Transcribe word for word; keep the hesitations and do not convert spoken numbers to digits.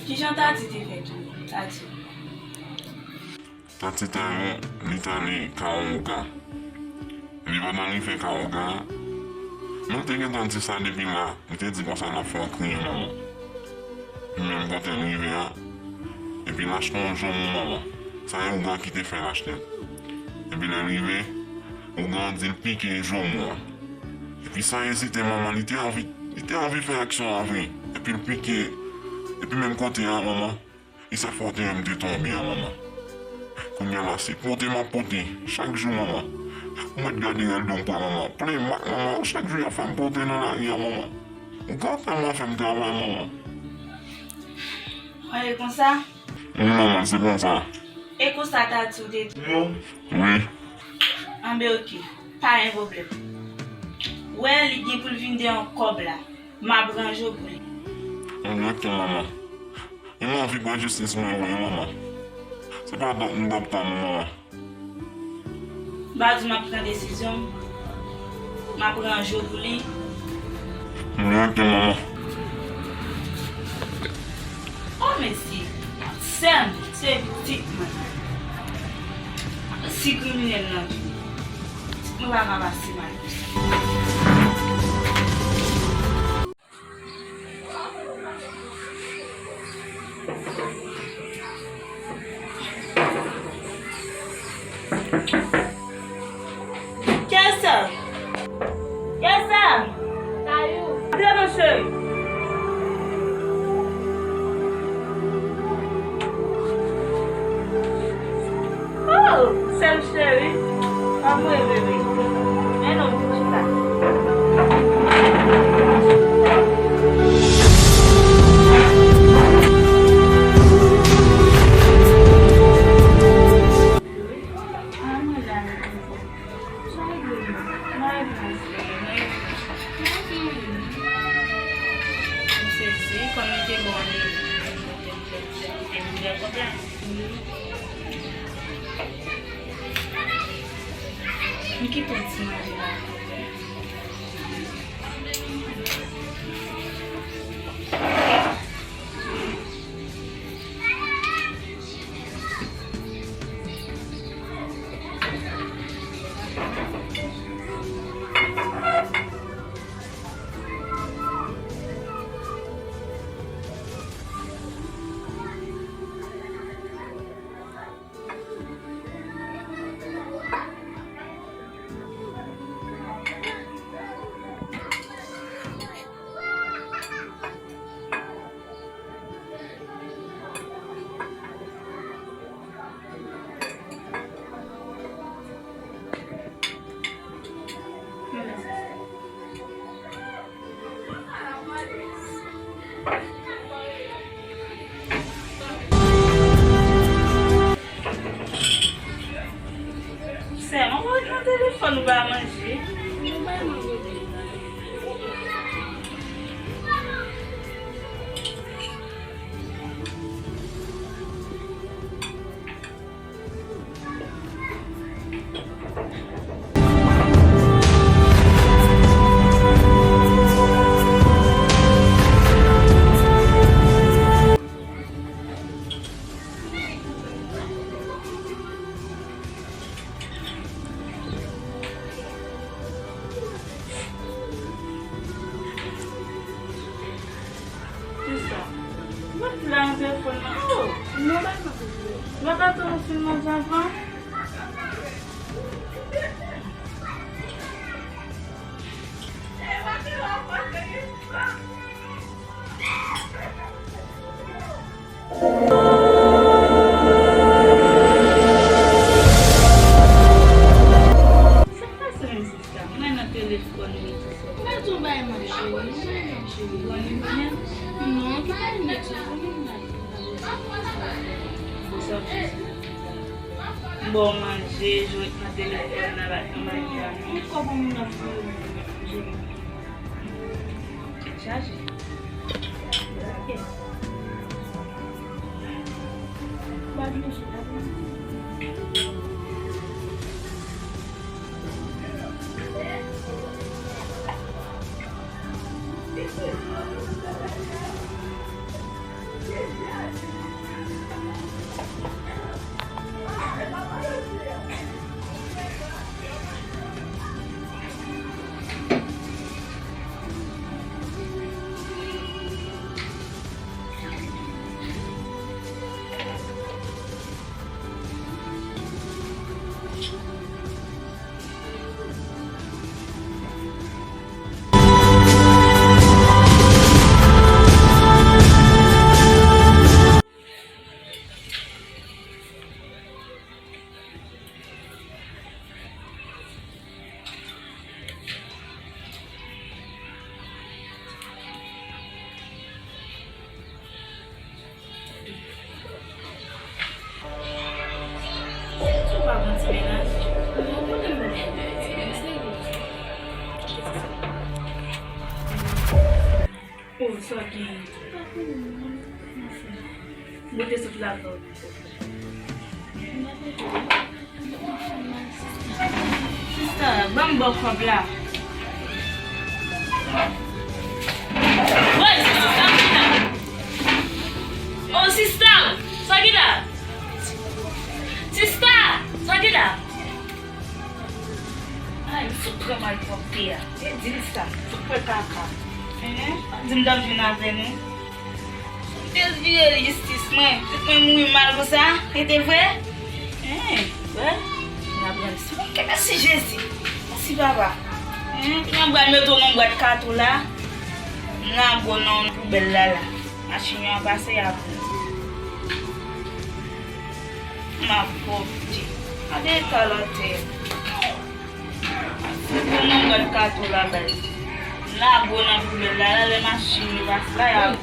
Kijan Tati te fè tounen? Tati. Tati Tayon, li t ale ka yon ougan. Epi pandan li rive ka ougan an, men l te gentan di sa depi la, li te di konsa l ap fè yon kriye manman. Li menm kote l rive a, epi l achte yon jonmon manman. Sa e ougan ki te fè l achte l. Epi lè l rive, ougan an di l pike jonmon an. Epi san ezite manman, li te anvi, li te anvi fè aksyon an vre. Epi l pike, epi menm kote a manman, e sa fè w te wè m te tonbe a manman. Kounye a la, se pote m ap pote, chak jou manman. Ou mèt gade rèl do m pran manman, plen mak manman, chak jou y ap fè m pote nan lari a manman. Ou konprann mwen fè m travay manman. Mwen e konsa? Wi manman, se konsa. E konsa Tati ou te di yo? Wi. Anben oke, pa gen pwoblèm. Wè li gen pou l vin de yon kòb la. M ap ranje w pou li. Anben oke manman. E m anvi pran jistis mwen wi manman. Se pa dòk m dòk pa manman. M pa di w m ap pran desizyon m. M ap ranje w pou li. Anben oke manman. O mesye, sè m, se pitit mwen. Si kriminèl nan vini, pitit mwen pa ka pase mal konsa. Kèsa? Kèsa? Kayou. Antre non cheri. Oh, sè m cheri. Anmwe bebe. Men non, chita. M kite yon ti manje la. Sè, ann ret nan telefòn, ou pa manje. Kisa? Mwen t la nan telefòn nan. Oh! Non, pa nan telefòn. Mwen pa t fin manje anvan. Sa k pase menm sista? Mwen nan telefòn li. Mwen di w bay manje wi, mwen bay manje wi. Ou annik mwen? Non, ki pa vin met sou mwen la. Bon, sa w di? M ba w manje, jwe nan telefòn nan, pa t nan manje a non. Ou kwè bon moun ap fè jwe. Tèt chaje. Oh, sa gen. Bote sot la, sot. Sista, ban m ba w kòb la. Woy, sista, sa ki la? Oh, sista, sa ki la? Sista, sa ki la? Ay, m fout pran malpwòpte a. Li di l sa, m fout pran kaka. Hen, di m t ap jwenn avè nou. M te vire l jistis mwen. Tout mwen mouri mal konsa. E te vre? Hen, vre? M ap rann si. Ok, mèsi Jezi. Mèsi papa. Hen, m pral mete w nan bwat kato la. M lage w nan poubèl la la. Machin yo ap pase, y ap pran. M ap pwòpte. Gade eta l atè. Fout mwen nan bwat kato la bay. M lage w nan poubèl la, la lè machin yo pase la, y ap.